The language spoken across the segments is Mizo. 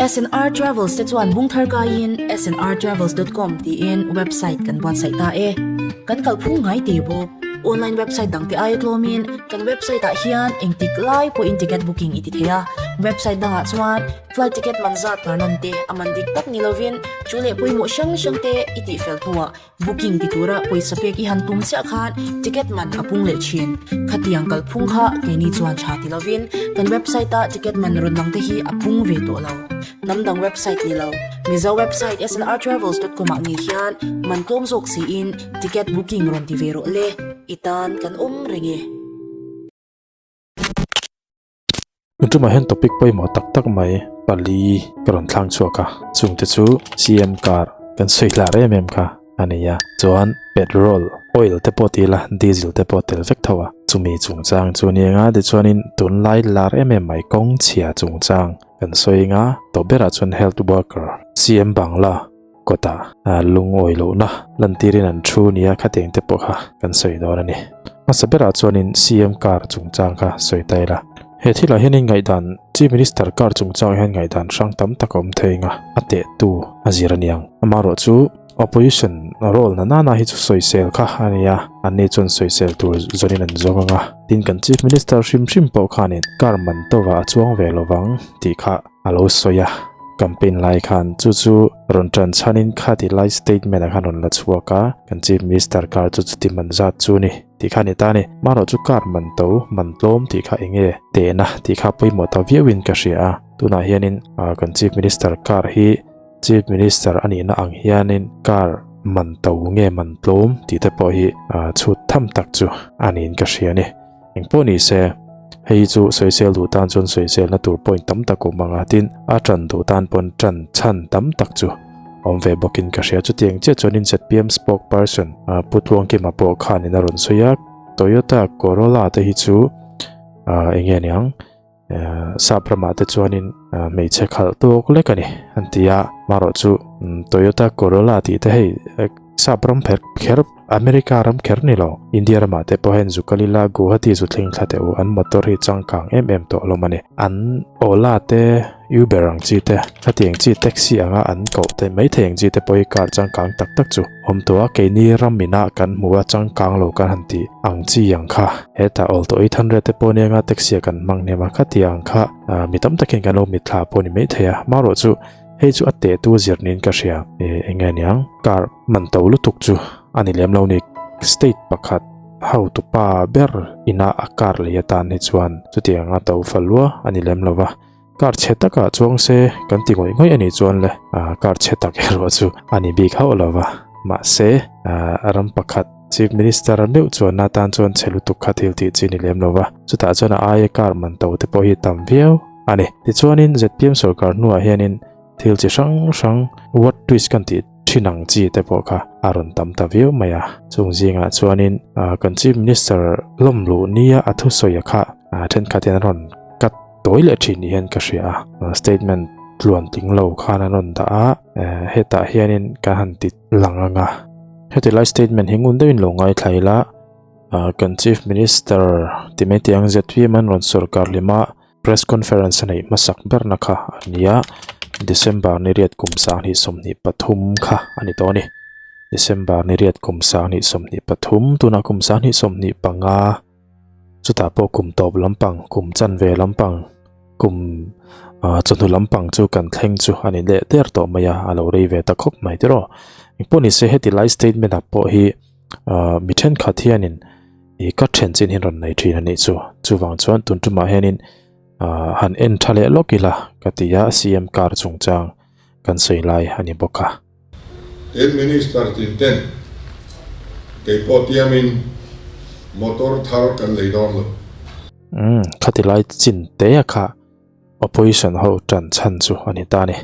SNR Travels te chuan bung thar kaiin snrtravels.com tiin website kan buatsaih ta e. Kan kalphung ngai te bawk. Online website dangte aia tlawmin kan website ah hian engtik lai pawhin ticket booking i ti thei a. Website dangah chuan flight ticket man zat tarlan te a man dik tak ni lovin chu leh pawimawh hrang hrang te i tihfel hnuah Booking ti tura pawisa pek i han tum chiah khan ticket man a pung leh thin. Khatiang kalphung kha keini chuan tha ti lovin kan website-a ticket man rawn lang te hi a pung ve tawh lo. Hnam dang website ni lo, Mizo website snrtravels dot com ah ngei hian man tlawm zawk siin ticket booking rawn ti ve rawh le, i tan kan awm reng e. Tunah hian topic pawimawh tak tak mai pali ka rawn thlang chhuak a, chungte chu CM car kan sawi hlar em em kha a ni a, chuan petrol, oil te pawh ti ila diesel te pawh tel vek tho a, chumi chungchang chu a ni ang a, tichuanin tunlai lar em em mai kawng chhia chungchang kan sawi ang a, tawp berah chuan health worker CM Bangla kawtah lungawi lohna lantirin an thu nia khatiang te pawh kha kan sawi dawn a ni. Hmasa berah chuanin CM car chungchang kha sawi ta ila. He thilah hianin ngaihdan Chief Minister car chungchang hian ngaihdan hrang tam tak a awm thei anga a tehtu a zir a niang. Amaherawhchu opposition role na nana hi chu sawisel kha a nia, anni chuan sawisel tur zawnin an zawng anga. Tin kan Chief Minister hrim hrim pawh khanin car man tova a chuang ve lovang tih kha a lo sawi a, campaign lai khan chu chu rawn tan chhanin khati lai statement ah khan rawn la chhuak a, kan chief minister car chu chuti man zat chu ni tih kha a ni ta a ni. Hmanraw chu car man to, man tlawm tih kha eng nge tehna tih kha pawimawh ta viauin ka hria a, tunah hianin kan chief minister car hi chief minister a nihna ang hianin car man to nge man tlawm tih te pawh hi chhut tham tak chu a niin ka hria a ni. Engpawh ni se, hei hi chu sawisel duh tan chuan sawiselna tur point tam tak awm ang a, tin a tan duh tan pawn tan chhan tam tak chu awm ve bawkin ka hria. Chutiang chiah chuanin zpm spokesperson Pu Tluangkima pawh khanin a rawn sawi a, Toyota Corolla te hi chu eng nge niang sap ramah te chuanin hmeichhe khalh tawk lek a ni an ti a, marawh chu Toyota Corolla tih te hei sap ram pher kher America ram kher ni lo, India ramah te pawh hian Zukalila Guwahati zu thleng thla teh u, an motor hi changkang em em tawh hlawm a ni. An Ola te, Uber ang chi te, khatiang chi taxi anga an koh te maithei ang chi te pawh hi car changkang tak tak chu awm tawh a, keini ram inah kan hmu a changkang lo kan han tih ang chi ang kha. Hetah Alto 800 te pawh nia nga taxi a kan hmang hnem a, khatiang kha mi tam takin kan lo mitthla pawh ni maithei a, marawh chu hei chu a tehtu zir niin ka hria, eng nge niang car man to lutuk chu a ni lem lo ni. State pakhat hotupa ber ina a car lei atan hi chuan chutianga to fa lua a ni lem lo va, car chhe takah chuang se kan ti ngawih ngawih a nih chuan le car chhe tak erawh chu a ni bik hauh lo va, mahse ram pakhat Chief Minister meuh chuan atan chuan chhe lutuk kha thil tih chi a ni lem lo va, chutah chuan a aia car man to te pawh hi tam viau a ni. Tichuanin zpm sorkar hnuah hianin thil chi hrang hrang word twist kan tih thin ang chi te pawh kha a rawn tam ta viau mai a. Chung zingah chuanin kan Chief Minister lawm luh nia a thusawi a kha thenkhat hian an rawn cut tawi leh thin ni hian ka hria a. Statement tluan tling lo khan an rawn dah a, hetah hianin kan han ti lang ang a. Heti lai statement hi ngun deuhin lo ngaithla ila, kan Chief Minister ti mai tih ang zpm an rawn sorkar hlima Press conference a neih hmasak berna kha a ni a, December ni riat kum 2023 kha a ni tawh a ni. December ni riat kum 2023 tunah kum 2025 chutah pawh kum tawp lampang, kum chanve lampang, kum chawhnu lampang chu kan thleng chu a ni leh der tawh mai a, a lo rei ve ta khawp mai tiraw. Engpawh ni se heti lai statement ah pawh hi mi thenkhat hianin i ka then chin hian rawn nei thin a nih chu. Chuvang chuan tun tumah hianin han en tha leh lawk ila ka ti a, CM car chungchang kan sawi lai a ni bawk a. Tin Minister tin ten kei pawh tiamin motor thar kan lei dawn lo. Umm khati lai chin te a kha opposition ho tan chhan chu a ni ta a ni.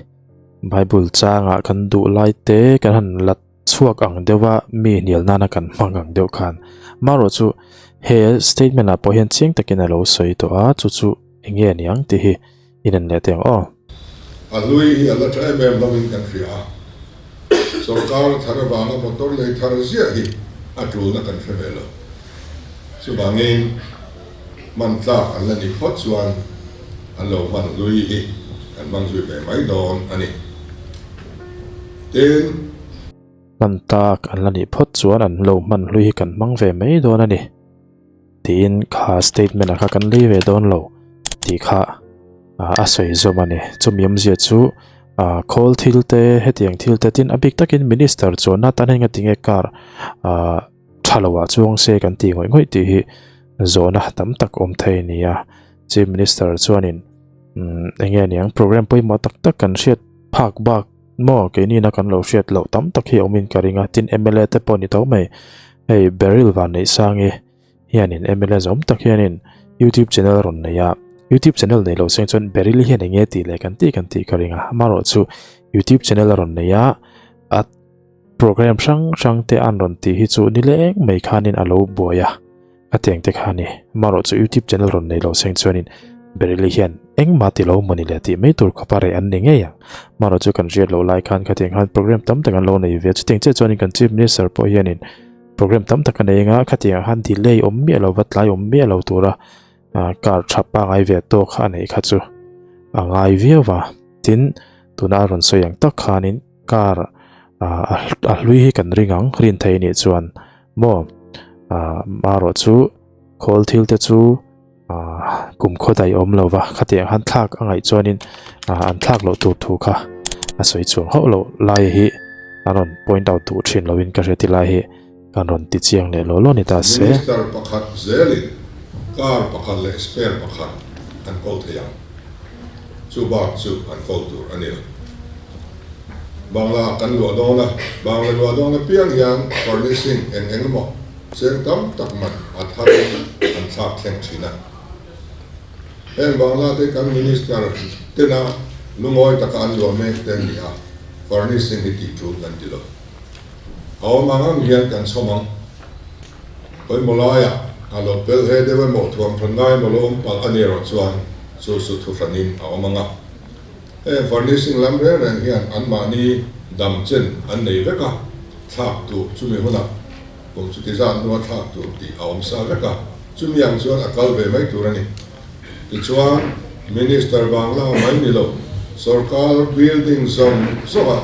Bible changah kan duh lai te kan han la chhuak ang deuha mi hnial nana kan hmang ang deuh khan. Marawh chu he statement ah pawh hian chiang takin a lo sawi tawh a, chu chu eng nge aniang tih hi in en leh teh ang aw. A hlui hi a la tha em em lovin kan hria a, sorkar thar avanga motor lei thar ziah hi a tulna kan hre ve lo. Chuvangin hman tlak an la nih phawt chuan an lo hman hlui hi. kan hmang zui ve mai dawn a ni. Tin. Hman tak an la nih phawt chuan an lo hman hlui hi kan hmang ve mai dawn a ni tiin kha statement ah kha kan lei ve dawn lo tih kha a sawi zawm a ni. Chumi awmzia chu ah khawl thil te hetiang thil te tin a bik takin minister chuan atan hian ngatinge car ah tha lo ah chuang se kan tih ngawih ngawih tih hi zawhna tam tak awm thei a ni a. Chief Minister chuanin umm eng nge niang program pawimawh tak tak kan hriat phak bak maw keini na kan lo hriat loh tam tak hi a awmin ka ring a tin mla te pawh ni tho mai hei Beryl Vanneihsangi hianin mla zawm tak hianin youtube channel a rawn nei a youtube channel nei lo seng chuan Beryl hian eng nge tih leh kan tih kan tih ka ring a amaherawhchu youtube channel a rawn nei a a program hrang hrang te an rawn tih hi chu nileng mai khanin a lo buai a. A tiang te kha a ni. Amaherawh chu YouTube channel rawn nei lo seng chuanin Berili hian engmah ti lo mawni le tih mai tur khawpa reh an ni ngei ang. Amaherawh chu kan hriat loh lai khan khatiang khan program tam tak an lo nei ve a. Chutiang chiah chuanin kan Chief Minister pawh hianin program tam tak a nei anga khatiangah khan delay awm miah lo va tlai awm miah lo tura car tha pangai ve tawk kha a neih kha chu a ngai viau va. Tin, tuna a rawn sawi ang tak khanin car a hlui hi kan ring ang rin thei nih chuan Maw? Ahh marawh chu khawl thil te chu ahh kum khaw daih awm lo va, khatiang han thlak a ngaih chuanin ahh an thlak loh tur thu kha a sawi chuang hauh loh lai hi an rawn point out duh thin loin ka hria ti lai hi kan rawn ti chiang leh law law ni ta se. Minister pakhat zelin car pakhat leh spare pakhat an kawl thei ang. Chu bak chu an kawl tur a ni lo. Bangla kan luah dawn a, Bangla luah dawn apiang hian furnishing eng eng emaw cheng tam tak man a tharin an thlak thleng thin a. Heng Bangla te kan Minister tena lungawi taka an luah mek te an ni a, furnishing hi tih tul kan ti lo. A awm ang ang hian kan chhawm ang. Pawimawh laiah a lo pel he deuh emaw thuam thawn ngai emaw lo awm palh a ni erawh chuan chu chu thu hranin a awm ang a. Heng furnishing lam reng reng hian anmahni dam chen an nei vek a, thlak tur chumi hunah kum chuti zat hnua thlak tur tih a awm sa vek a, chumi ang chuan a kal ve mai tur a ni. Tichuan, Minister Bangla mai ni lo, sorkar building zawng zawnga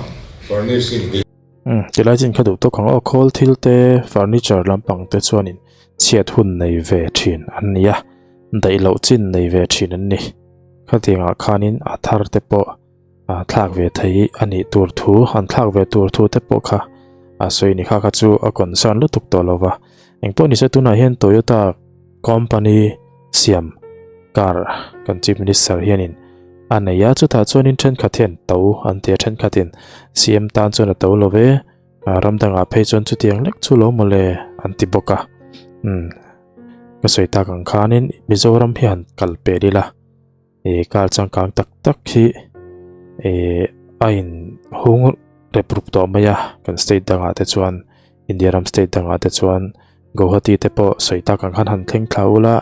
furnishing hi. Umm, tilai chin kha duh tawk ang aw, khawl thil te, furniture lampang te chuanin chhiat hun nei ve thin an ni a, daih loh chin nei ve thin an ni. Khatiangah khanin a thar te pawh a thlak ve thei a nih tur thu, an thlak ve tur thu te pawh kha a sawi ni kha kha chu a concern lutuk tawh lo va. Engpawh nise tunah hian Toyota company siam car kan Chief Minister hianin a nei a, chutah chuanin thenkhat hian to an ti a, thenkhatin CM tan chuan a to lo ve, ram dangah phei chuan chutiang lek chu lo mawle an ti bawk a. Umm. Ka sawi tak ang khanin Mizoram hi han kal pel ila ih car changkang tak tak hi ih a in hung rep rup tawh mai a kan state dangah te chuan India ram state dangah te chuan Guwahati te pawh sawi tak ang khan han thleng thla ula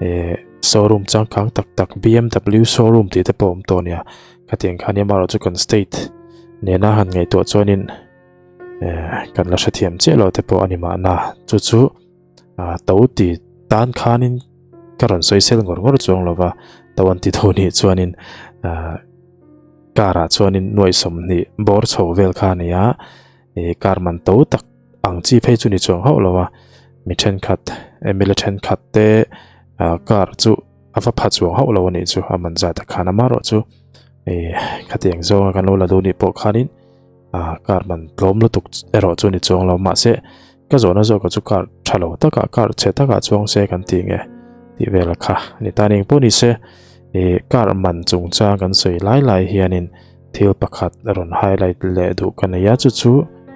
ih showroom changkang tak tak B_M_W showroom tih te pawh a awm tawh a nia khatiang khan amaherawh chu kan state nena han ngaihtuah chuanin eh kan la hrethiam chiah lo te pawh a ni mahna chu chu. Ah to ti tan khanin ka rawn sawi sel ngawr ngawr chuang lo va to an ti tho nih chuanin ah car ah chuanin nuaih sawmhnih bawr chho vel kha a ni a ih car man to tak ang chi phei chu ni chuang hauh lo a mi thenkhat mla thenkhat te ah car chu a va pha chuang hauh lo a nih chu a man zat ah khan amaherawh chu ih khatiang zawnga kan lo la duh nih pawh khanin ah car man tlawm lutuk erawh chu ni chuang lo mahse. Ka zawhna zawkah chu car tha lo takah car chhe takah chuang se kan ti nge tih vel kha a ni ta. Eng pawh ni se ih car man chungchang kan sawi lai lai hianin thil pakhat rawn highlight leh duh ka nei a chu chu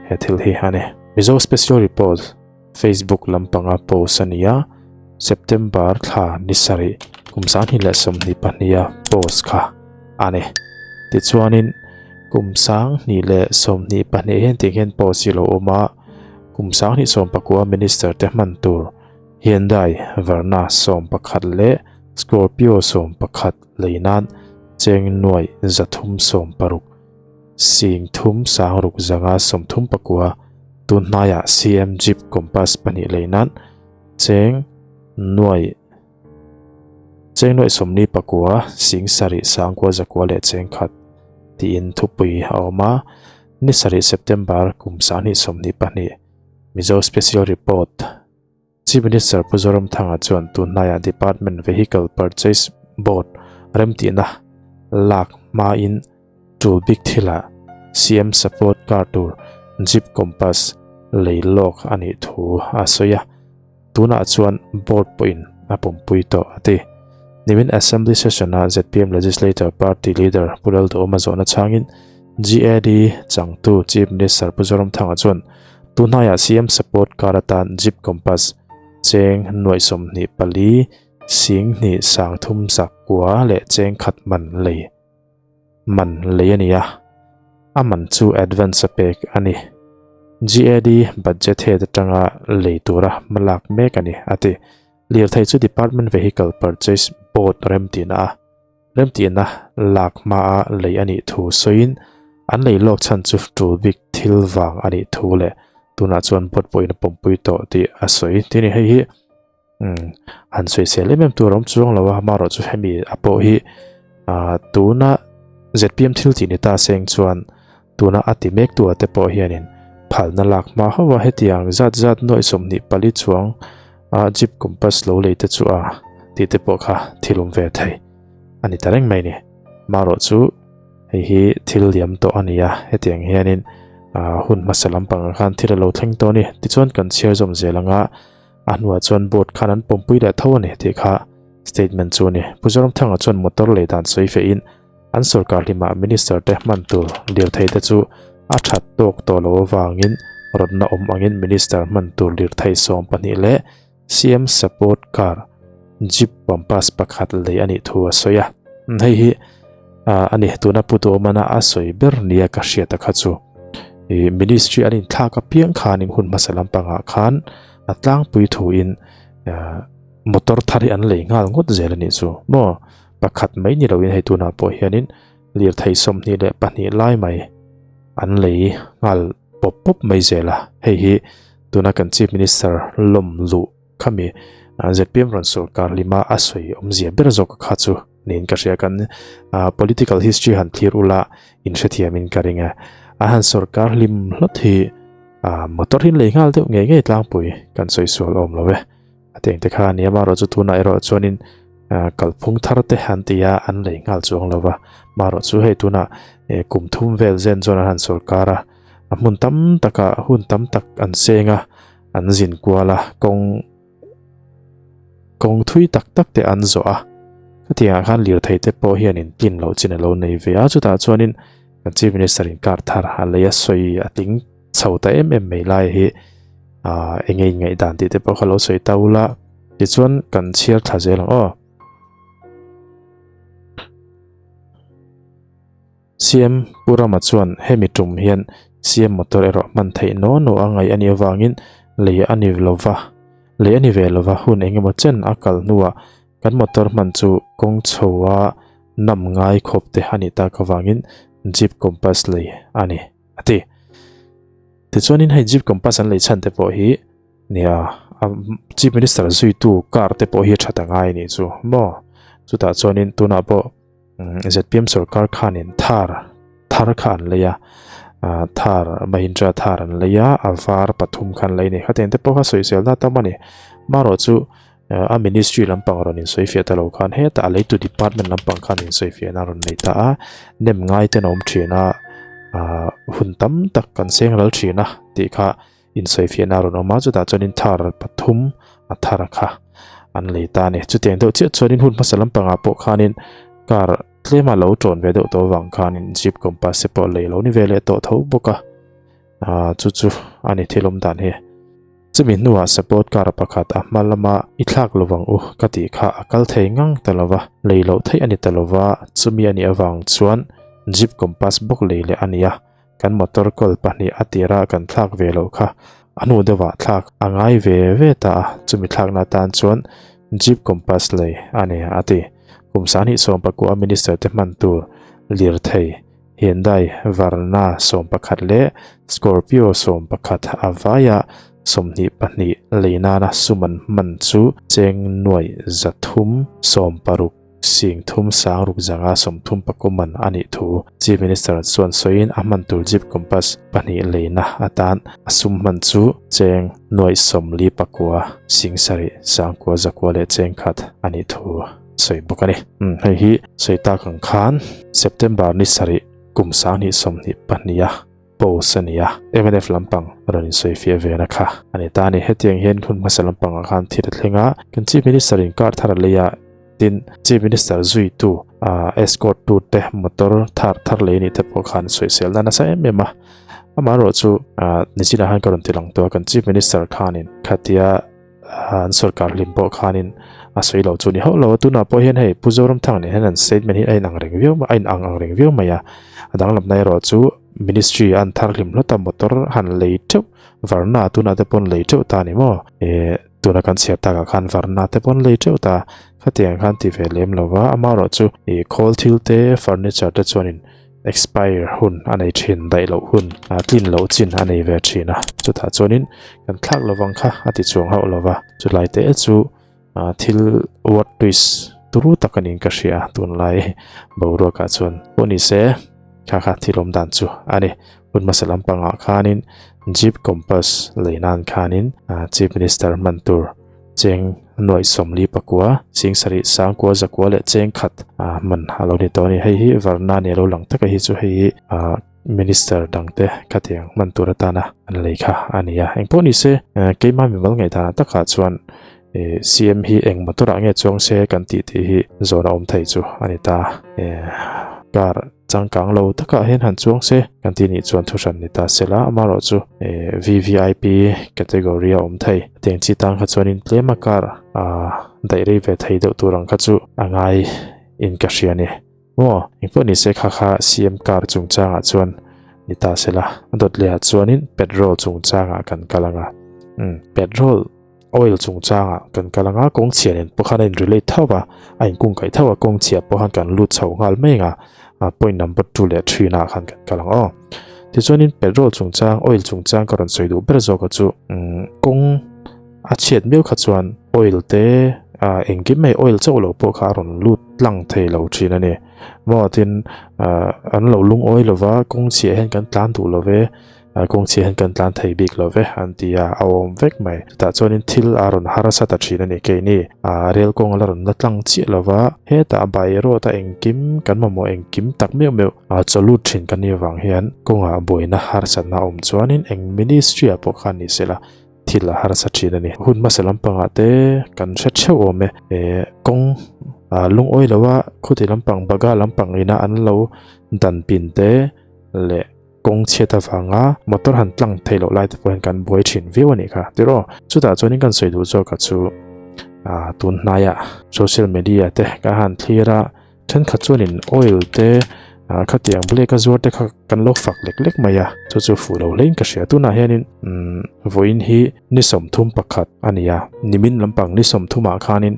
he thil hi a ni. Mizo Special Report Facebook lampanga post a ni a, September thla ni sarih kum 2022 a post kha a ni. Tichuanin kum 2022 hian tih hian post hi a lo awm a. Kum 2019 Minister te hman tur Hyundai Verna 11 leh Scorpio 11 lei nan cheng nuai 360 sing thum sang ruk zanga 39 tun hnaiah CM Jeep Compass pahnih lei nan cheng nuai. Cheng nuaih sawmli pakua, sing sarih sangkua zakua leh cheng khat tiin thupui a awm a. Ni sarih September kum sanghnih sawmhnih pahnih Mizo Special Report Chief Minister Pu Zoramthanga chuan tunhnaiah Department Vehicle Purchase Board remtihna lak hmain tul bik thilah CM Support Car tur Jeep Compass lei lawk a nih thu a sawi a, tunah chuan Board pawhin a pawmpui tawh a ti. Nimin Assembly Session-a zpm Legislator Party Leader Pu Lalduhawma zawhna chhangin GAD changtu Chief Minister Pu Zoramthanga chuan Tunhnaiah CM support car atan Jeep Compass cheng nuaih 24 sing hnih sang thum zak kua leh cheng khat man lei man lei a ni a, a man chu advance a pek a ni. GAD budget head atanga lei tura hmalak mek a ni, a ti. Lirthei chu Department Vehicle Purchase Board remtihna a. Remtihna lak hmaa lei a nih thu sawiin an lei lawk chhan chu tul bik thil vang a nih thu leh tunah chuan board pawhin a pawmpui tawh tih a sawi. Tin hei hi han sawisel em em tur a awm chuang lo a, amaherawh chu hemi a pawh hi tuna zpm thil tih ni ta seng chuan tuna a ti mek tu te pawh hianin phalna lak hma ho a hetiang zat zat nuaih 24 chuang a jeep compass lo lei te chu a tih te pawh kha thil awm ve thei a ni ta reng mai ni marawh chu hei hi thil liam tawh a ni a hetiang hianin hun hmasa lampang ah khan thil a lo thleng tawh a ni tichuan kan chhiar zawm zel anga a hnuah chuan board khan an pawmpui leh tho a ni tih kha statement chu a ni Pu Zoramthanga chuan motor lei dan sawi feh in An sorkar hlimah minister te hman tur lirthei te chu a that tawk tawh lo avangin rawtna awm angin minister hman tur lirthei 12 leh CM support car Jeep Compass pakhat lei a nih thu a sawi a. Hei hi a ni tuna Pu Duhawmana a sawi ber nia ka hriat a kha chu. Ministry an inthlak apiang khanin hun hmasa lampangah khan a tlangpui thuin motor thar hi an lei nghal ngawt zel a nih chu maw. Pakhat mai ni loin hei tunah pawh hianin lirthei 22 lai mai an lei nghal pawp pawp mai zel a. Hei hi tuna kan Chief Minister lawm luh khami zpm rawn sorkar lima a sawi awmzia ber zawk kha chu niin ka hria. Kan political history han thlir ula inhrethiamin ka ring a. A han sorkar hlim hlawt hi motor hi lei nghal deuh ngei ngei tlangpui kan sawi sual awm lo e. A teng te kha a ni a, marawh chu tunah erawh chuanin kalphung thar te an ti a, an lei nghal chuang lo va. Marawh chu hei tunah kum thum vel zen chuan an han sorkar a, a hmun tam takah hun tam tak an seng a, an zin kual a, kawng kawng thui tak tak te an zawh a. Khatiangah khan lirthei te pawh hianin tlin loh chin a lo nei ve a, chutah chuanin kan Chief Minister in kar thar a lei a sawi a tling chho ta em em mai lai hi ah eng nge ngaihdan tih te pawh kha lo sawi ta ula tichuan kan chhiar thla zel ang aw. CM Pu Rama chuan hemi tum hian CM motor erawh hman theih naw naw a ngaih a nih avangin lei a ni lova lei a ni ve lova hun eng emaw chen a kal hnuah kan motor hman chu kawng chho a nam ngai khawp te a nih tak avangin Jeep Compass lei a ni. A ti. Tichuanin hei Jeep Compass an lei chhan te pawh hi nia a Chief Minister zuitu car te pawh hi a tha ta ngai anih chu maw. Chutah chuanin tunah pawh zpm sorkar khanin Thar thar kha an lei a, Thar Mahindra Thar an lei a, a var pathum kha an lei a ni. Khatiang te pawh kha sawisel na tam a ni. Marawh chu A ministry lampang rawn insawifiah ta lo khan hetah a leitu department lampang khan insawifiahna rawn nei ta a, nem ngai ten a awm thin a, ah hun tam tak kan seng ral thin a tih kha insawifiahna rawn awm a, chutah chuanin thar pathum a thar kha an lei ta a ni. Chutiang deuh chiah chuanin hun hmasa lampangah pawh khanin car tlema lo tawn ve deuh tawh avang khanin jeep compass te pawh lei lo ni ve leh tawh tho bawk a, ah chu chu a ni thil awm dan hi. Chumi hnuah support car pakhat a hma lama i thlak lo vang u ka tih kha a kal thei ngang ta lo va, lei loh theih a ni ta lo va, chumi a nih avang chuan Jeep Compass bawk lei leh a ni a, kan motor kawl pahnih a tira kan thlak ve loh kha a hnu deuhah thlak a ngai ve ve ta a, chumi thlakna atan chuan Jeep Compass lei a ni a ti. Kum sahnih sawmpakua minister te hman tur lirthei Hyundai Verna 11 leh Scorpio 11 a vaia. 22 lei nana sum an hman chu cheng nuaih 300 60 sing thum sang ruk zanga 30 pakum man a nih thu Chief Minister chuan sawiin a hman tur Jeep Compass pahnih leina atan a sum hman chu cheng nuaih 49 sing sarih sangkua zakua leh cheng khat a nih thu sawi bawk a ni. Hei hi sawi tak ang khan September ni sarih kum 2022 a post a ni a, mnf lampang rawn insawi fiah ve na kha a ni ta a ni. Hetiang hian hun hmasa lampangah khan thil a thleng a, kan Chief Minister in car thar a lei a, tin Chief Minister zuitu escort tu te motor thar thar lei anih te pawh khan sawisel na nasa em em a. Amaherawhchu nichinah khan ka rawn ti lang tawh a, kan Chief Minister khanin khatia an sorkar hlim pawh khanin a sawi lo chu ni hauh lo a tunah pawh hian hei Pu Zoramthanga nen hian an statement hi a inang reng viau a inang ang reng viau mai a a danglam na erawh chu ministry an thar hlim hlawt a motor han lei teuh varna tunah te pawn lei teuh ta ni maw eh tuna kan chhiar takah khan varna te pawn lei teuh ta khatiang khan ti ve lem lo va amaherawh chu ih khawl thil te furniture te chuanin Expire hun a nei thin, daih loh hun, tlin loh chin a nei ve thin a. Chutah chuanin kan thlak lovang kha a ti chuang hauh lova. Chulai te chu thil word twist turu tak a niin ka hria tunlai boruakah chuan. Pawh ni se, kha kha thil awm dan chu a ni. Hun hmasa lampangah khanin Jeep Compass lei nan khanin Chief Minister hman tur Cheng nuaih 49, sing sarih sangkua zakua leh cheng khat hman a lo ni tawh a ni. Hei hi varna ni a lo lang taka hi chu hei hi minister dangte khatiang hman tur atana an lei kha a ni a. Engpawh ni se keimah mimal ngaihdanah takah chuan CM hi eng motor ah nge chuang se kan tih tih hi zawn a awm thei chu a ni ta. Car Changkang lo takah hian han chuang se kan tih nih chuan thuhran ni ta se la, amaherawh chu VVIP category a awm thei. Hetiang chi tang kha chuanin tlema car daih rei ve thei deuh tur ang kha chu a ngai in ka hria ni. Maw, engpawh ni se kha kha CM car chungchangah chuan ni ta se la, a dawt lehah chuanin petrol chungchangah kan kal ang a. Umm, petrol. Oil chungchangah kan kal anga kawng chhia nen pawh khan a in relate tho a, a in kungkaih tho a, kawng chhia pawh khan kan lut chho nghal mai anga point number 2 leh 3 na khan kan kal ang aw. Tichuanin petrol chungchang, oil chungchang ka rawn sawi duh ber zawk a chu kawng a chhiat miau kha chuan oil te engkim mai oil chauh lo pawh kha a rawn lut tlang thei lo thin a ni. Maw tin an lo lungawi lova kawng chhia hian kan tlan duh lo ve. Kawng chhia hian kan tlan thei bik lo ve an ti a, a awm vek mai. Chutah chuanin thil a rawn harsa ta thin a ni. Keini rel kawng la rawn la tlang chiah lo va, hetah by road a engkim kan mamawh engkim tak meuh meuh chaw lut thin kan nih avang hian kawngah buaina harsatna a awm chuanin eng ministry ah pawh khan ni sela thil a harsa thin a ni. Hun hmasa lampangah te kan hre theuh awm e, kawng lungawi lo a khuti lampang baga lampang ina an lo dan pin te leh Kawng chhiat avanga motor han tlang theih loh lai te pawh hian kan buai thin viau a nih kha tiraw. Chutah chuanin kan sawi duh zawk a chu tun hnaiah social media te ka han thlir a, thenkhat chuanin oil te khatiang black a zuar te kha kan lo fak lek lek mai a, chu chu fuh lo hlein ka hria. Tunah hianin vawiin hi ni 31 a ni a, nimin lampang ni 30 ah khanin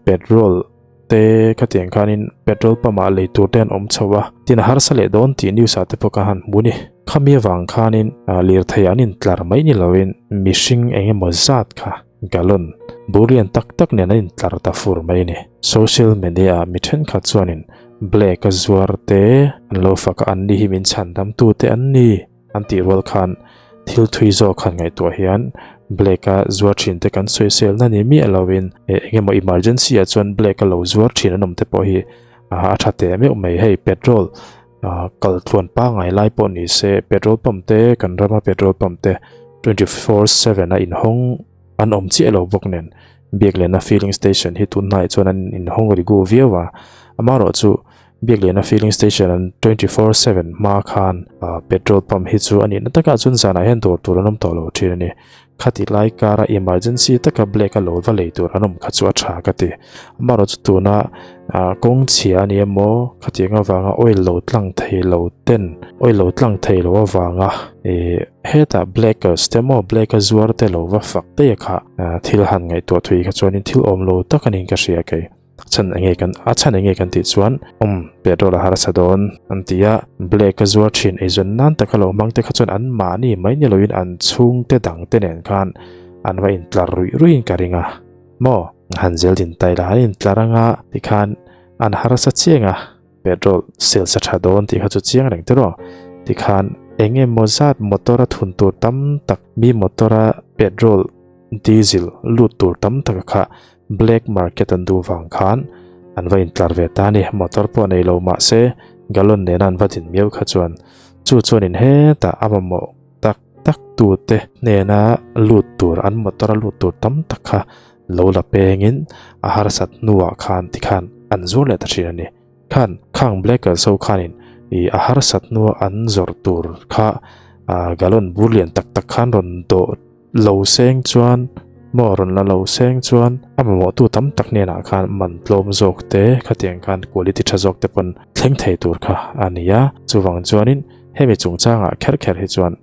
petrol te khatiang khanin petrol pump ah lei tur te an awm chho a, tin a harsa leh dawn tih news ah te pawh ka han hmu ni. Khami avang khanin lirthei an intlar mai ni loin mihring eng emaw zat kha gallon bur lian tak tak nen an intlar ta fur mai ni. Social media ah mi thenkhat chuanin black a zuar te an lo fak a, anni hi min chhandam tu te an ni. An tih rual khan thil thui zawk han ngaihtuah hian Blake a zuar thin te kan sawiselna ni miah loin eng emaw emergency ah chuan Blake a lo zuar thin an awm te pawh hi a tha teh meuh mai. Hei petrol kal tluan pangngai lai pawh ni se petrol pump te kan rama petrol pump te 24/7 a inhawng an awm chiah lo bawk nen Biaklena filling station hi tunhnaiah chuan an inhawng rigu viau a, amaherawhchu Biakliana filling station an 24/7 hma khan petrol pump hi chu a nihna takah chuan zanah hian dawr tur an awm tawh lo thin a ni. Khati lai kara emergency taka black a lo va lei tur an awm kha chu a tha ka ti. Amaherawh chu tuna kawng chhia a ni emaw khatiang avanga oil lo tlang thei lo ten oil lo tlang thei lo avanga hetah blackers te maw black a zuar te lo va fak daih a kha thil han ngaihtuah thui kha chuanin thil awm lo tak a niin ka hria kei. Chhan enge kan a chhan enge kan tih chuan um petrol a harsa dawn an ti a, black a zuar thin eizawn nan taka lo hmang te kha chuan an mahni mai ni loin an chhungte dang te nen khan an va intlar ruih ruihin ka ring a maw han zel din ta ila an intlar anga tikhan an harsa chiang a. Petrol sales a tha dawn tih kha chu chiang reng tiraw? Tikhan eng emaw zat motor a thun tur tam tak mi motor a petrol diesel lut tur tam tak kha black market an duh vang khan an va intlar ve ta a ni. Motor pawh nei lo mah se gallon nena an va din miau kha chuan chu chuanin hetah a mamawh tak tak tute hnena lut tur an motor a lut tur tam tak kha lo la pengin a harsat hnuah khan tikhan an zuar leh ta thin a ni. Khan khang Blackers ho khanin ih a harsat hnua an zawrh tur kha ah gallon bur lian tak tak khan rawn dawh lo seng chuan maw rawn la lo seng chuan a mamawhtu tam tak hnenah khan man tlawm zawk te khatiang khan quality tha zawk te pawn thleng thei tur kha a ni a. Chuvang chuanin hemi chungchangah kher kher hi chuan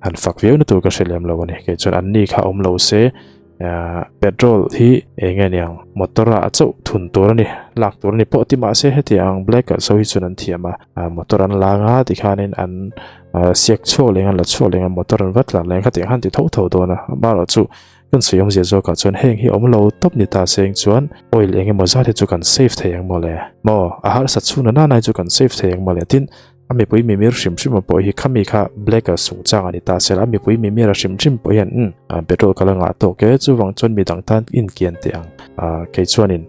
Han fak viau na tur ka hre lem lo a ni. Kei chuan an ni kha awm lo se petrol hi eng nge niang motor ah chauh thun tur a ni lak tur a ni pawh ti mahse heti ang black ah so hi chuan an thiam a motor an lang a tikhanin an siak chhuak leng an la chhuak leng a motor an va tlar leng khatiang han ti tho tho dawn a amaherawhchu kan sawi awmzia zawk ah chuan heng hi awm lo tawp ni ta seng chuan oil eng emaw zat hi chu kan save thei ang mawle maw a harsat chhun nana nai chu kan save thei ang mawle tin A mipui mimir hrim hrim a pawh hi khami kha black a sung chang a ni ta sela a mipui mimir a hrim hrim pawh hian umm petrol ka la ngah tawk e chuvang chuan midang tan inkian teh ang ah kei chuanin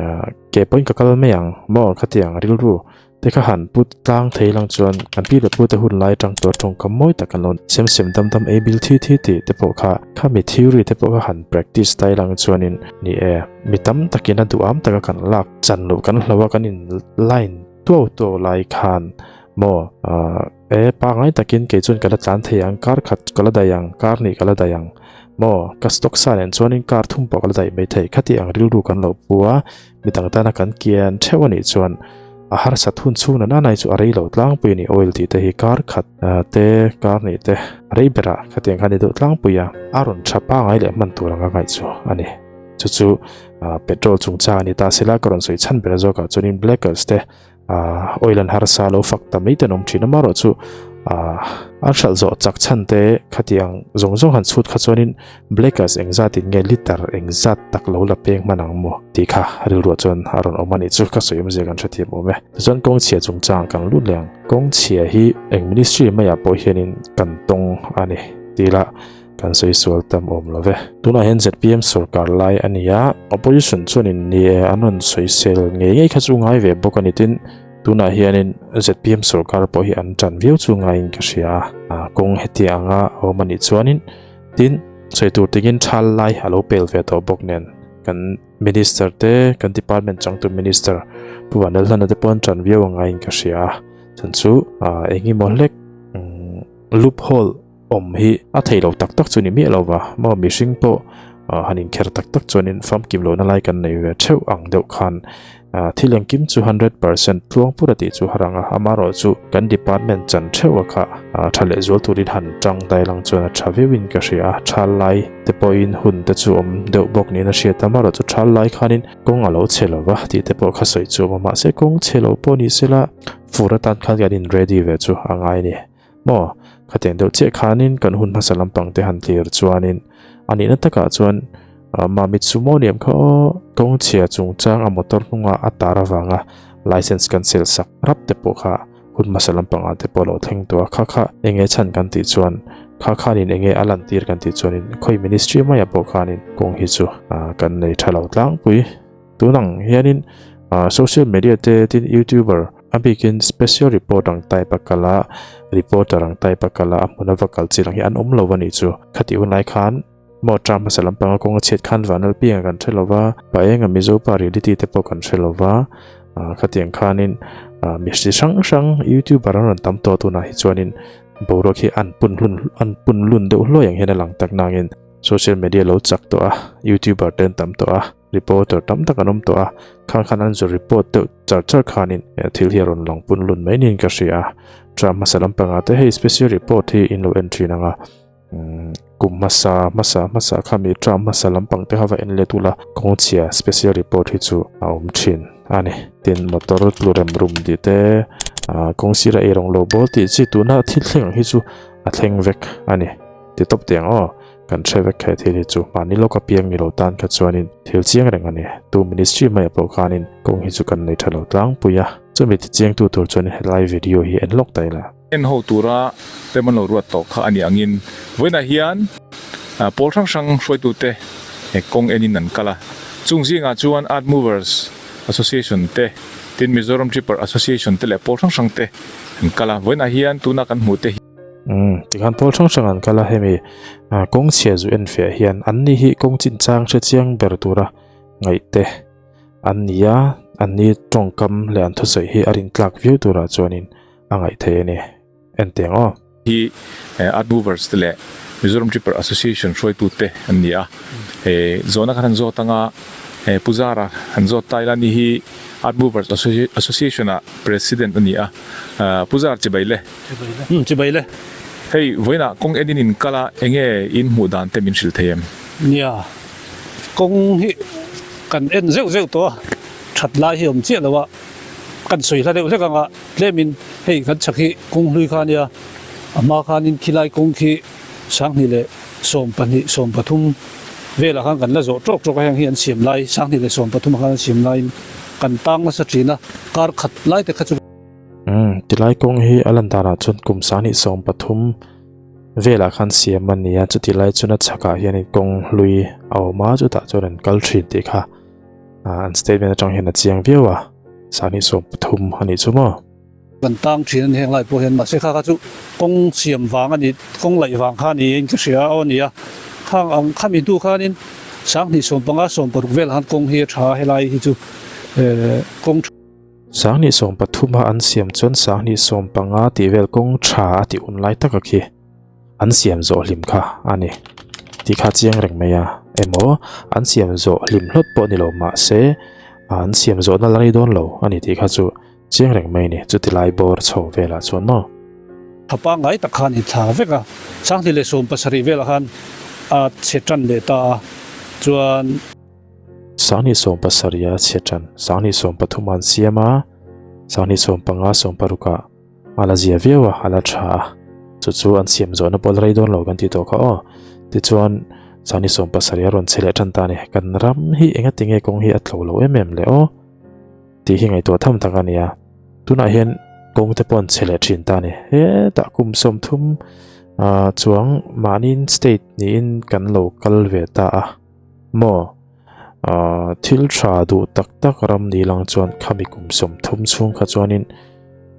ah ke pawhin ka kal mai ang maw khatiang rilru te kha han put tlang thei lang chuan kan pi leh pute hun lai atang tur tawngkam mawi tak an lo sem sem dam dam ei bil thi thi tih te pawh kha khami theory te pawh kha han practice tai lang chuanin ni e mi tam takin a duham taka kan lak chan loh kan hlo a kan in line Tuau tuau lai khan maw e pangai takin kei chuan ka la tlan thei ang kar khat ka la daih ang kar hnih ka la daih ang maw ka stock sa nen chuanin kar thum pawh ka la daih mai thei khati ang rilru kan lo pu a midang tana kan kian theuh anih chuan a harsat hun chhung nana nai chu a rei lo tlangpui a ni oil tih te hi kar khat te kar hnih te a rei berah khatiang khan i deuh tlangpui a a rawn tha pangai leh hman tur anga ngaih chu a ni. Chu chu petrol chungchang a ni ta sela ka rawn sawi chhan ber zawkah chuanin blackers te oil an harsa lo fak ta mai te an awm thin a marawh chu an hralh zawh chak chhan te khatiang zawng zawng han chhut kha chuanin blackers engzat in nge liter engzat tak lo la peng hman ang maw tih kha rilruah chuan a rawn awm a nih chu ka sawi awmzia kan hrethiam awm e. Tichuan kawngchhia chungchang kan lut leh ang kawngchhia hi eng ministry maiah pawh hianin kan tawng a ni tih lah Kan sawi sual tam awm lo ve. Tunah hian zpm sorkar lai a ni a, opposition chuanin ni e an rawn sawi sel ngei ngei kha chu ngai ve bawk a ni tin, tunah hianin zpm sorkar pawh hi an tan viau chu ngaiin ka hria a, kawng heti anga a awm a nih chuanin tin sawi tur tingin thal lai a lo pel ve tawh bawk nen kan minister te kan department changtu minister Pu Vanlalhlana te pawh an tan viau a ngaiin ka hria a, chhan chu engemaw hlek loophole awm hi a thei lo tak tak chu ni miah lo va, maw mihring pawh han inkher tak tak chuanin famkim lohna lai kan nei ve theuh ang deuh khan thil engkim chu 100% tluang pur a tih chu har ang a, amaherawhchu kan department chan theuh a kha tha leh zual turin han tang dai lang chuan a tha viauin ka hria a, thal lai te pawhin hun te chu awm deuh bawk niin a hriat a, amaherawhchu thal lai khanin kawng a lo chhe lo va tih te pawh kha sawi chu a awm a, mahse kawng chhe lo pawh ni sela fur atan khan kan in ready ve chu a ngai a ni. Maw? Khatiang deuh chiah khanin kan hun hmasa lampang te han tlir chuanin a nihna takah chuan Mami chu maw niam kha aw kawng chhia chungchang a motor hnunga a tar avanga license cancel sak rap te pawh kha hun hmasa lampangah te pawh a lo thleng tawh a, kha kha enge chhan kan tih chuan kha khanin enge a lantir kan tih chuanin khawi ministry maiah pawh khanin kawng hi chu kan nei tha lo tlangpui. Tunang hianin social media te tin youtuber a bikin special report ang type a kal a, reporter ang type a kal a, a hmun a va kal chi lang hi an awm lo a nih chu. Khati hun lai khan maw term hmasa lampanga kawng a chhiat khan vanal pianga kan hre lo va, pa enga Mizo pa reality te pawh kan hre lo va, khatiang khanin mi chi hrang hrang youtuber an rawn tam tawh tunah hi chuanin boruak hi an pun hlun an pun lun deuh hluai ang hian a lang tak nangin social media lo chak tawh a, youtuber te an tam tawh a. Reporter tam tak an awm tawh a, khang khan an zu report deuh char char khanin thil hi a rawn lang pun lun mai niin ka hria a. Tram hmasa lampangah te hei special report hi in lo en thin ang a. Kum hmasa hmasa hmasa kha mi term hmasa lampang te kha va en let ula kawng chhia special report hi chu a awm thin a ni. Tin motor tlu rem rum tih te ah kawng sira ei rawng lo bawl tih chi tuna thil thleng ang hi chu a thleng vek a ni. Ti tawp teh ang aw kan hre vek he thil hi chu mahni lawk apiang ni lo tan kha chuanin thil chiang reng a ni. Tu ministry maiah pawh khanin kawng hi chu kan nei tha lo tlangpui a, chumi ti chiangtu tur chuan helai video hi en lawk ta ila. En ho tura rem an lo ruat tawh kha a nih angin vawiinah hian pawl hrang hrang hruaitute kawng enin an kal a. Chung zingah chuan Earth Movers Association te, tin Mizoram Tripper Association te leh pawl hrang hrang te an kal a. Vawiinah hian tuna kan hmuh te hi. Umm, tikhan pawl hrang hrang an kal a, hemi kawng chhia zu en fiah hian an ni hi kawng chinchang hre chiang ber tura ngaih te an ni a, an ni tawngkam leh an thusawi hi a rintlak viau turah chuanin a ngaih theih a ni. En teh ang aw. Hi Art Movers te leh Mizoram Tripper Association hruaitu te an ni a. He zawhna khan han zawt anga he Pu Zara han zawt ta ila ni hi Art Movers Association ah President a ni a. Pu Zar chibai le. Umm chibai le. Hei vawiinah kawng en in in kal a enge in hmuh dan te min hrilh thei em? Nia, kawng hi kan en zeuh zeuh tawh a, that lai hi awm chiah lo a, kan sawi hla deuh hlek ang a. Tlemin hei kan chhak hi kawng hlui kha ania, a hma khanin khilai kawng khi sanghnih leh 12, 13 velah khan kan la zawh tawk tawk a, heng hi an siam lai 2013 ah khan an siam laiin kan tang nasa thin a, kar khat lai te kha chu. Umm, tilai kawng hi a lan danah chuan kum 2013 velah khan siam a ni a, chuti lai chuan a chhakah hianin kawng hlui a awm a, chutah chuan an kal thin tih kha an statement atang hian a chiang viau a. 2013 a nih chu maw? Kan tang thin a ni heng lai pawh hian mahse kha kha chu kawng siam vang a ni kawng laih vang kha ni in ka hria aw a ni a khang ang khami hnu khanin 2015 16 velah khan kawng hi a tha a helai hi chu eh kawng 2013 a an siam chuan 2015 tih vel kawng tha a tih hun lai taka khi an siam zawh hlim kha a ni tih kha chiang reng mai a emaw an siam zawh hlim hlawt pawh ni lo mahse an siam zawh na la rei dawn lo a ni tih kha chu chiang reng mai a ni chuti lai bawr chho velah chuan maw. Thla pangngai tak khan in thla vek a, 2017 velah khan a chhe tan leh ta a, chuan. 2017 a chhe tan, 2013 an siam a, 2015 16 ah. A la zia viau a, a la tha a. Chu chu an siam zawhna pawh la rei dawn lo kan tih tawh kha aw. Tichuan, 2017 a rawn che leh tan ta a ni. Kan ram hi engati nge kawng hi a tlo lo em em le aw? Tih hi ngaihtuah tham tak a ni a. Tunah hian kawng te pawh an che leh thin ta a ni. Hetah kum 30 chuang mahniin state niin kan lo kal ve ta a maw? Thil tha duh tak tak ram ni lang chuan khami kum 30 chhung kha chuanin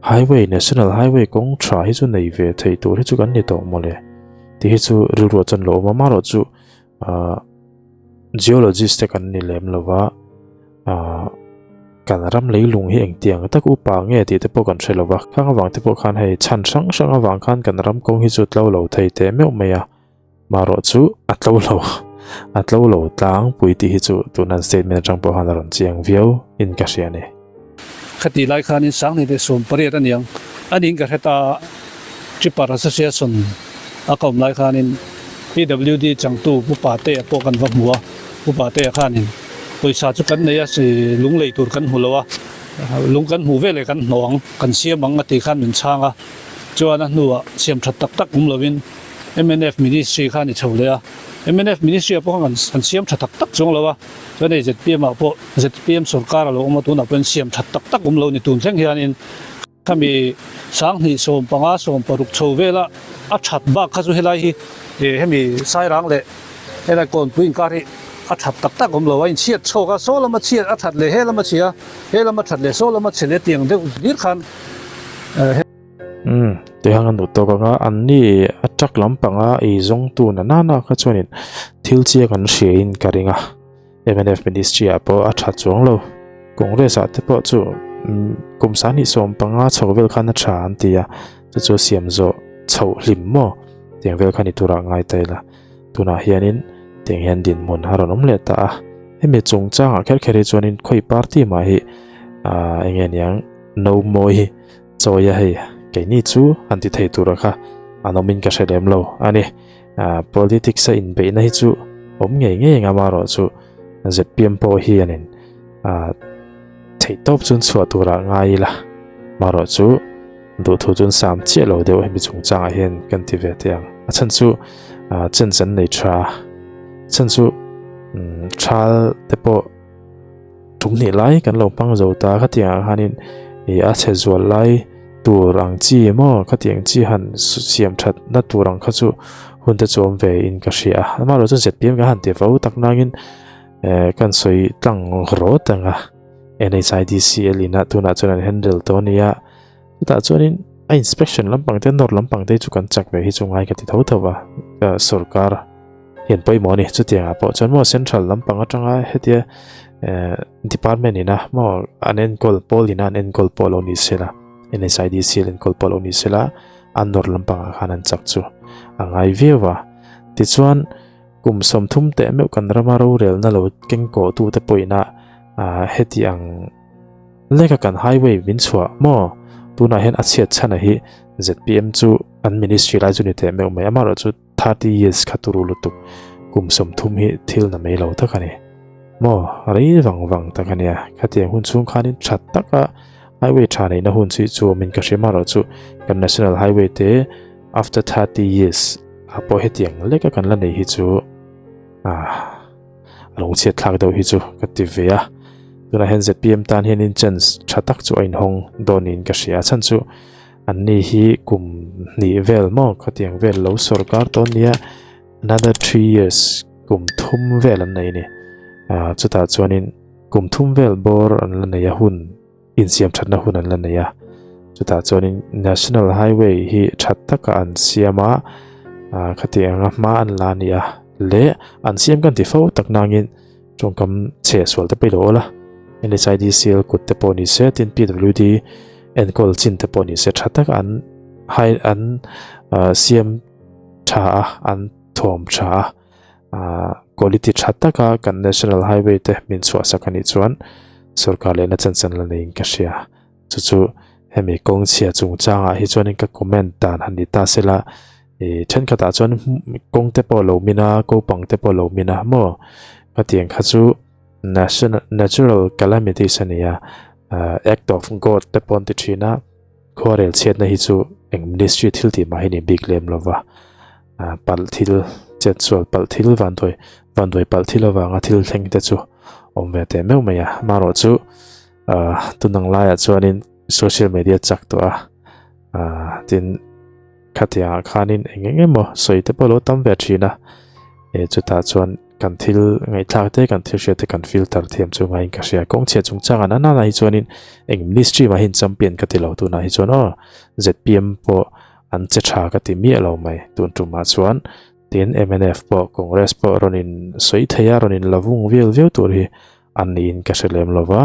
highway national highway kawng tha hi chu nei ve thei tur hi chu kan ni tawh mawle tih hi chu rilru chuan lo awm a marawh chu geologist te kan ni lem lova kan ram leilung hi engtiang tak upa nge tih te pawh kan hre lova khang avang te pawh khan hei chhan hrang hrang avang khan kan ram kawng hi chu tlo lo thei teh meuh mai a. Marawh chu a tlo lo, a tlo lo tlangpui tih hi chu tunan statement atang pawh khan a rawn chiang viau in ka hria a ni. Khati lai khanin 2018 a niang a niin ka hre ta a, Tripper Association a ka awm lai khanin PWD changtu Pu Patea pawh kan va hmu a, Pu Patea khanin pawisa chu kan nei a, lung lei tur kan hmu lo a, lung kan hmuh veleh kan hnawh ang, kan siam ang a tih khan min chhang a, chuan a hnuah siam that tak tak awm lovin, Mnf Ministry kha a ni chho leh a, mnf Ministry ah pawh khan an siam tha tak tak chuang lo a, chuan hei zpm ah pawh zpm sorkar a lo awm a, tunah pawhin siam that tak tak awm lo ni tun thleng hianin khami 2015 16 chho vela a that bak kha chu helai hi hemi Sairang leh helai Kawnpui inkar hi a that tak tak awm lo a, inchhiat chhawk a, saw lama chhiat a that leh he lama chhia, he lama that leh saw lama chhe leh tiang deuh hlir khan. Umm, tihang an duh tawk anga an ni a truck lampanga ei zawngtu na nana kha chuanin thil chiang an hria in ka ring a, mnf ministry ah pawh a tha chuang lo, Congress ah te pawh chu kum 2015 chho vel khan a tha an ti a, chu chu siam zawh chhoh hlim maw tiang vel kha ni turah ngai ta ila, tunah hianin tiang hian dinhmun a rawn awm leh ta a, hemi chungchangah kher kher hi chuanin khawi party mah hi ah eng nge niang no mawi hi. Chawi a hei, keini chu an ti thei tura kha an awmin ka hre lem lo a ni. Politics a inbeihna hi chu awm ngei ngei ang amaherawh chu zpm pawh hianin theihtawp chuan chhuah turah ngai ila amaherawh chu duhthu chuan sam chiah lo deuh hemi chungchangah hian kan ti ve teh ang. A chhan chu chance an nei tha a, a chhan chu thal te pawh tum hnih lai kan lo hmang zo ta khatiangah khanin ih a chhe zual lai tur ang chi maw khatiang chi han siam that na tur ang kha chu hun te chu awm ve in ka hria a amaherawhchu chu zpm kan han ti fo tak nangin eh kan sawi tlang rawt ang a N_H_I_D_C_L inah tunah chuan an handle tawh a nia chutah chuanin a inspection lampang te nawr lampang te chu kan chak ve hi chu ngai ka ti tho tho a sorkar. Hian pawimawh a ni. Chutiangah pawh chuan maw central lampang atanga hetia eh department ina maw an enkawl pawl ina an enkawl pawh lo ni sela N_H_I_D_C an enkawl pawh lo ni sela an nawr lampangah khan an chak chu a ngai viau a. Tichuan kum 30 teh meuh kan rama rorelna lo keng kawh tute pawhina ah heti ang leka kan highway min chhuah maw tunah hian a chhiat chhan a hi Z_P_M chu an ministry lai chu ni teh meuh mai amaherawhchu 30 years kha turu lutuk kum 30 hi thil na mai lo tak a ni maw rei vang vang tak a nia khatiang hun chhung khanin tha taka highway tha neihna hun chu chu awmin ka hria marawh chu kan national highway te after 30 years ah pawh hetiang leka kan la nei hi chu ah a lo chhiat thlak deuh hi chu ka ti ve a tunah hian zpm tan hianin chance tha tak chu a inhawng dawnin ka hria a chhan chu An ni hi kum hnih vel maw khatiang vel lo sorkar tawn nia another 3 years kum thum vel an nei a ni. Ah chutah chuanin kum thum vel bawr an la nei a hun insiam thatna hun an la nei a. Chutah chuanin National Highway hi that taka an siam a ah khatiang anga hma an la a ni a leh an siam kan ti fo tak nangin tawngkam chhe sual te pawh i lo awl a. N_H_I_D_C_L kut te pawh ni se tin P_W_D enkawl chin te pawh ni se tha tak an hai an ah siam tha a an thawm tha a ah quality tha taka kan national highway te min chhuah sak anih chuan sorkar lehna chanchan la neiin ka hria chu chu hemi kawng chhia chungchangah hi chuanin ka comment dan han ni ta sela ih thenkhatah chuan kawng te pawh lo min a kopang te pawh lo min a maw khatiang kha chu. National natural calamities a ni a, act of God te pawh an ti thin a, khuarel chhiatna hi chu eng ministry thil tih mah hi ni bik lem lova, palh thil chet sual palh thil vanduai vanduai palh thil avanga thil thleng te chu awm ve teh meuh mai a, amaherawh chu tunang laiah chuanin social media chak tawh a, tin khatiangah khanin eng eng emaw sawi te pawh a lo tam ve thin a, chutah chuan. Kan thil ngaihthlak te, kan thil hriat te kan filter thiam chu ngaiin ka hria. Kawng chhiat chungchangah na nana hi chuanin eng ministry mah hian champion ka ti lo tunah hi chuan aw zpm pawh an che tha ka ti miah lo mai tun tumah chuan tin mnf pawh Congress pawh rawn in sawi thei a rawn in la vung vial viau tur hi an niin ka hre lem lo va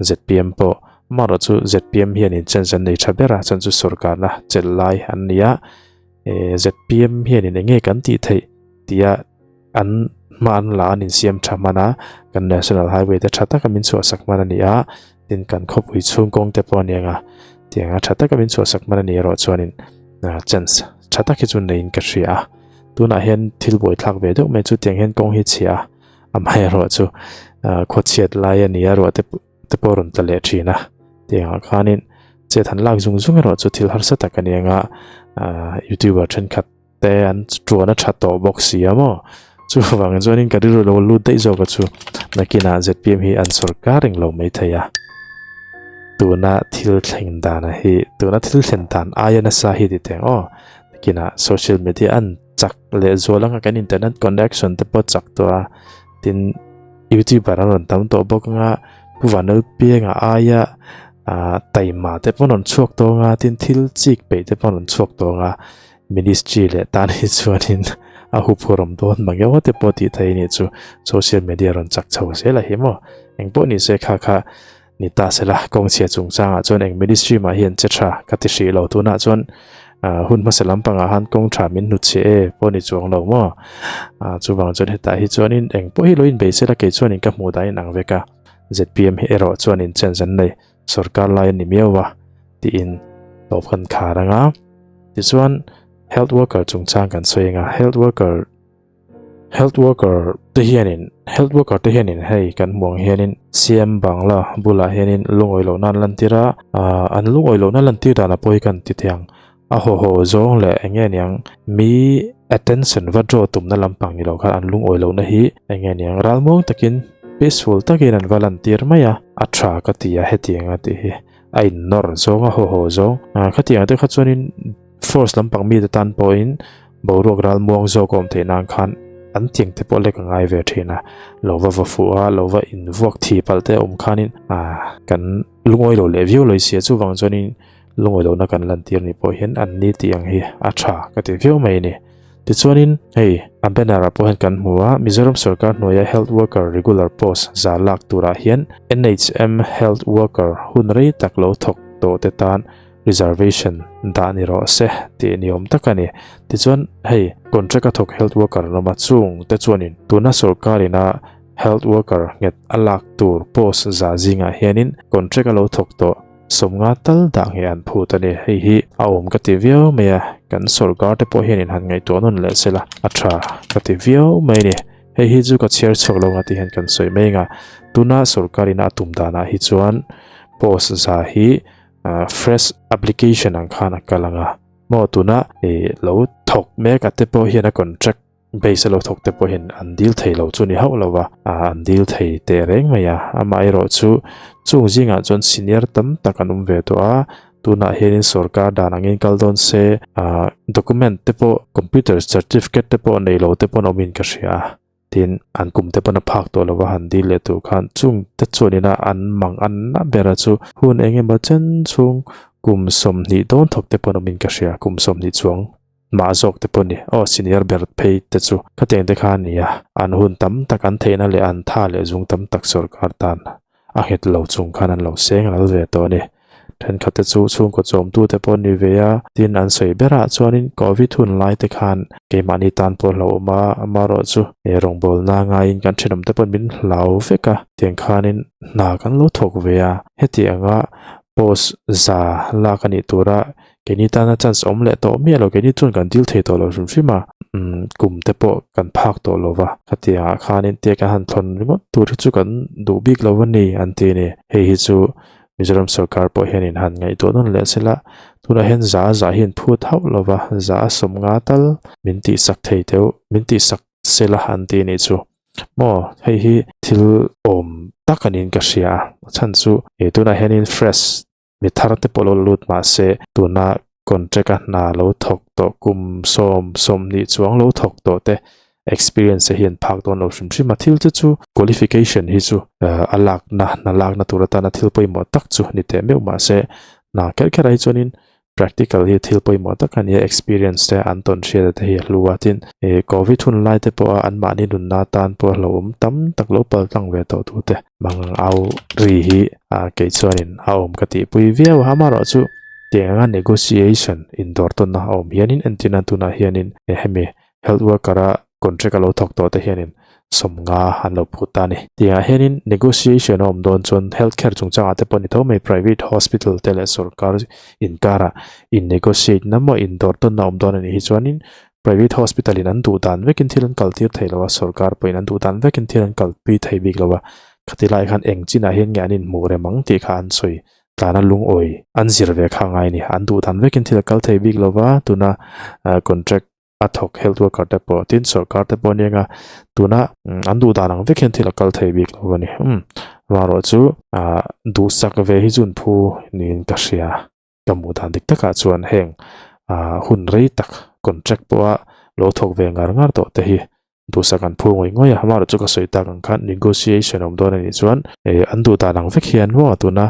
zpm pawh amaherawh chu zpm hian in chance an nei tha ber a chuan chu sorkarna chelh lai an ni a zpm hianin eng nge kan tih theih tia an hma an la an insiam tha hman a, kan national highway te tha taka min chhuahsak hman a ni a, tin kan khawpui chhung kawng te pawh a ni ang a, tiang a tha taka min chhuahsak hman a ni erawh chuanin chance tha tak hi chu neiin ka hria a, tunah hian thil buaithlak ve deuh mai chu tiang hian kawng hi chhia a, amaherawh chu khawchhiat lai a ni a ruah te te pawh rawn tla leh thin a, tiangah khanin chet han lak zung zung erawh chu thil harsa tak a ni ang a, youtuber thenkhat. te an tuan a tha tawh bawk si a maw chuvangin chuanin ka rilru lo lut daih zawk a chu nakinah zpm hi an sorkar reng lo mai thei a tuna thil thleng dan a hi tuna thil thlen dan aia nasa hi ti teng aw nakinah social media an chak leh zual anga kan internet connection te pawh chak tawh a tin youtuber an rawn tam tawh bawk anga Pu Vanlalpianga aia ah taima te pawh an rawn chhuak tawh anga tin thil chik peih te pawh an rawn chhuak tawh anga Ministry leh tan hi chuanin a huphurhawm dawn mang emaw te pawh tih theih a nih chu social media rawn chak chho zel a hi maw. Eng pawh ni se kha kha ni ta se la kawngchhia chungchangah chuan eng ministry mah hian che tha ka ti hrih lo tunah chuan hun hmasa lampangah han kawng tha min hnutchhe e pawh ni chuang lo maw. Chuvang chuan hetah hi chuanin eng pawh hi lo inbei se la kei chuanin ka hmuh dahin ang vek a zpm hi erawh chuanin chance an nei. Sorkar lai a ni miau a tiin tawp kan khar ang a. Tichuan Health worker chungchang kan sawi anga health worker health worker te hianin health worker te hianin hei kan hmuh ang hianin CM Bangla bulah hianin lungawi lohna an lantir a ah an lungawi lohna lantir danah pawh hi kan ti thei ang a haw haw zawng leh eng nge niang mi attention va draw tumna lampang ni lo khan an lungawi lohna hi eng nge niang ralmuang takin peaceful takin an va lantir mai a a tha ka ti a hetiang a tih hi a innawr zawng a haw haw zawng ah khatiang te kha chuanin force lampang mite tan pawhin boruak ral muang zawk a awm theih nan khan an tiang te pawh lek a ngai ve thin a lo va va fuh a lo va invuak thi palh te a awm khanin ah kan lungawi lo leh viau lawih sia chuvang chuanin lungawi lohna kan lantir ni pawh hian an ni tih ang hi a tha ka ti viau mai a ni. Tichuanin hei a banner ah pawh hian kan hmu a Mizoram sorkar hnuaia health worker regular post za lak turah hian NHM health worker hun rei tak lo thawk tawh te tan reservation dah ni rawh se tih ni awm tak a ni. Tichuan hei contract a thawk health worker an awm a chung te chuanin tuna sorkar ina health worker nghet a lak tur post za zingah hianin contract a lo thawk tawh sawmnga tal dah nge an phut a ni. Hei hi a awm ka ti viau mai a, kan sorkar te pawh hianin han ngaihtuah nawn leh sela a tha ka ti viau mai a ni. Hei hi chu ka chhiar chhuak lo nga tih hian kan sawi mai anga tuna sorkar ina a tum danah hi chuan post za hi fresh application ang khan a kal anga maw tuna ih lo thawk mek a te pawh hian a contract base a lo thawk te pawh hian an dil thei lo chu ni hauh lo va ah an dil thei teh reng mai a amaherawh chu chung zingah chuan senior tam tak an awm ve tawh a tunah hianin sorkar dan angin kal dawn se ah document te pawh computer certificate te pawh nei lo te pawh an awmin ka hria a. Tin, an kum te pawn a phak tawh lova han dil leh tur khan chung te chuanina an mang an na bera chu hun eng emaw chen chhung kum 20 dawn thawk te pawn awmin ka hria, kum 20 chuang mah zawk te pawh ni, aw senior ber phei te chu khatiang te kha a ni a, an hun tam tak an theihna leh an tha leh zung tam tak sorkar tan a nghet lo chung khan an lo seng ral ve tawh a ni. Thenkhat te chu chhungkaw chawmtu te pawh an ni ve a, tin an sawi berah chuanin Covid hun lai te khan keimahni tan pawh hlauhawm a, amaherawh chu he rawngbawlna ngaiin kan thenawm te pawhin min hlau vek a, tiang khanin hna kan lo thawk ve a, heti anga post za lak a nih tura Keini tana chance awm leh tawh miah lo, keini chuan kan dil thei tawh lo hrim hrim a, umm kum te pawh kan phak tawh lo va, khatiang ah khanin te kan han thawn ringawt tur hi chu kan duh bik lo a ni an ti a ni. Hei hi chu Mizoram sorkar pawh hianin han ngaihtuah nawn leh sela, tunah hian za a zah hi an phut hauh lo va, za a 50 tal min tihsak thei deuh, min tihsak sela an ti a nih chu. Maw hei hi thil awm tak a niin ka hria a, a chhan chu tunah hianin fresh Mi thar te pawh lo la lut mah se tuna contract a hna lo thawk tawh kum 10, 20 chuang lo thawk tawh te experience hi an phak dawn lo hrim hrim a. Thil chu chu qualification hi chu a lakna hna lakna tur atana thil pawimawh tak chu ni teh meuh mah se hna kher kher ah hi chuanin practical hi thil pawimawh tak a ni a, experience te an tawn hriat te hi a hlu a. Tin, covid hun lai te pawha anmahni nunna atan pawh hlauhawm tam tak lo pal tlang ve tawh tu te Mang au ri hi kei chuanin a awm ka tihpui viau a, amaherawhchu tiang anga negotiation indawr tawnna a awm hianin entirna tunah hianin hemi health worker a contract a lo thawk tawh te hianin 50 an lo phut ta a ni. Tiangah hianin negotiation a awm dawn chuan health care chungchangah te pawh ni tho mai private hospital te leh sorkar inkarah in negotiate na maw indawr tawnna a awm dawn a nih hi chuanin Private hospital in an duh dan vekin thil an kal tir thei lo a, sorkar pawhin an duh dan vekin thil an kalpui thei bik lo a, khati lai khan eng chinah hian nge an inhmuh rem ang tih kha an sawi tlana lungawi an zir ve kha a ngai a ni. An duh dan vekin thil a kal thei bik lo va, tuna contract a thawk health worker te pawh tin sorkar te pawh aniang a, tuna an duh dan ang vek hian thil a kal thei bik lo a ni. Umm amaherawh chu duhsak ve hi chu an phu niin ka hria. Ka hmuh dan dik takah chuan heng ah hun rei tak contract pawha lo thawk ve ngar ngar tawh te hi duhsak an phu ngawih ngawih a, amaherawhchu ka sawi tak ang khan negotiation awm dawn a nih chuan eh an duh dan ang vek hian maw tuna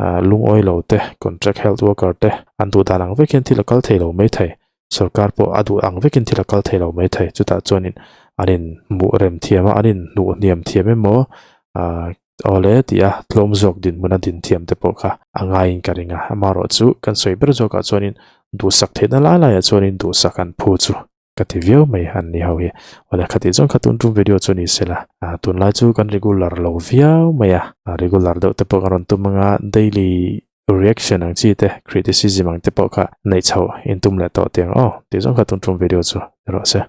ah lungawi lo te contract health worker te an duh dan ang vek hian thil a kal thei lo mai thei, sorkar pawh a duh ang vekin thil a kal thei lo mai thei, chutah chuanin an in hmuh rem thiam a an in hnuh hniam thiam emaw ah. Awle tih a tlawm zawk dinhmun a din thiam te pawh kha a ngaiin ka ring a, amaherawh chu kan sawi ber zawkah chuanin duhsak theihna lai laiah chuanin duhsak an phu chu ka ti viau mai an ni ho hi. Awle khatih chuan kha tun tum video chu ni sela, tunlai chu kan regular lo viau mai a, regular deuh te pawh kan rawn tum anga daily. reaction ang chi te, criticism ang te pawh kha neih chhoh in tum leh tawh tiang aw tih zawng kha tun tum video chu ni rawh se.